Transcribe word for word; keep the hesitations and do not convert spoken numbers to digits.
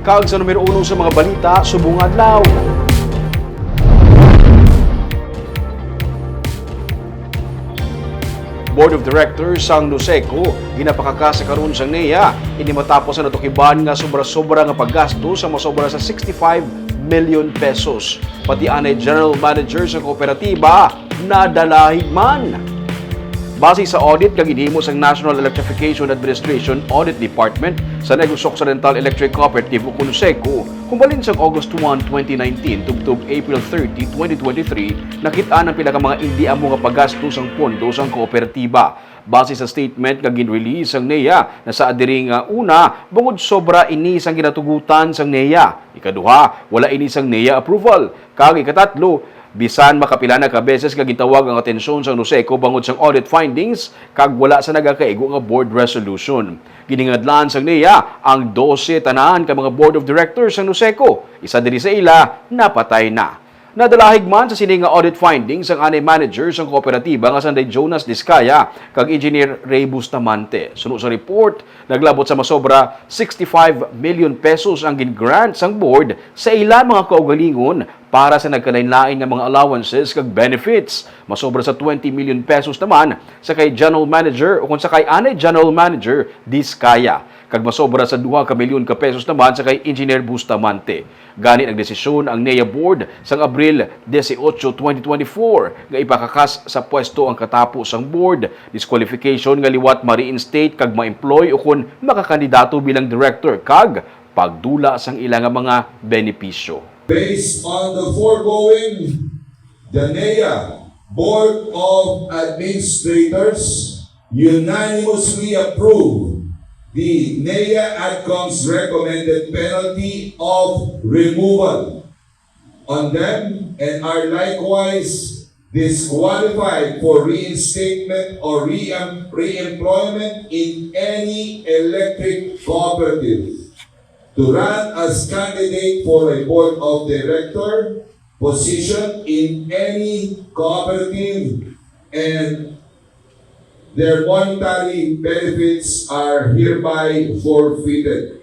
Kag sa numero uno sa mga balita subong adlaw. Board of Directors sang NOCECO ginapakakas sa karon sang NEA. Ini matapos ang natukiban nga sobra-sobra nga paggasto sa masobra sa sixty-five million pesos. Pati anay general manager sa kooperatiba nadalahig man. Base sa audit nga ginhimo sang National Electrification Administration Audit Department sa Negros Occidental Electric Cooperative o NOCECO, humbalin sang August one, twenty nineteen, tubtob April thirty, twenty twenty-three, nakit-an ang pila ka mga indi amo nga paggasto sang pondo sang kooperatiba. Base sa statement nga gin-release sang NEA, nasaad diri nga una, bungod sobra ini sang ginatugutan sang NEA. Ikaduha, wala ini sang NEA approval. Kag ikatatlo, bisan makapila na ka beses nga gintawag ang atensyon sang NOCECO bangod sang audit findings, kag wala sa nagakaigo nga board resolution. Giningadlan sang NEA ang dose tanan ka mga board of directors sang NOCECO. Isa diri sa ila napatay na. Nadalahig man sa sini nga audit findings ang anay manager sang kooperatiba nga sanday Jonas Discaya kag Engineer Ray Bustamante. Suno sa report, naglabot sa masobra sixty-five million pesos ang gin-grant sang board sa ila mga kaugalingon para sa nagkalainlain nga mga allowances kag benefits. Masobra sa twenty million pesos naman sa kay General Manager o kung sa kay anay General Manager Discaya, kag masobra sa duha ka milyon ka pesos naman sa kay Engineer Bustamante. Gani nagdesisyon ang NEA Board sang Abril dieciocho, twenty twenty-four nga ipakakas sa pwesto ang katapo sang board. Disqualification nga liwat ma-reinstate kag ma-employ ukon makakandidato bilang director kag pagdula sang ila nga mga benepisyo. Based on the foregoing, the NEA Board of Administrators unanimously approved the NEA ADCOM's recommended penalty of removal on them and are likewise disqualified for reinstatement or re-, re-employment in any electric cooperative to run as candidate for a board of director position in any cooperative, and their monetary benefits are hereby forfeited.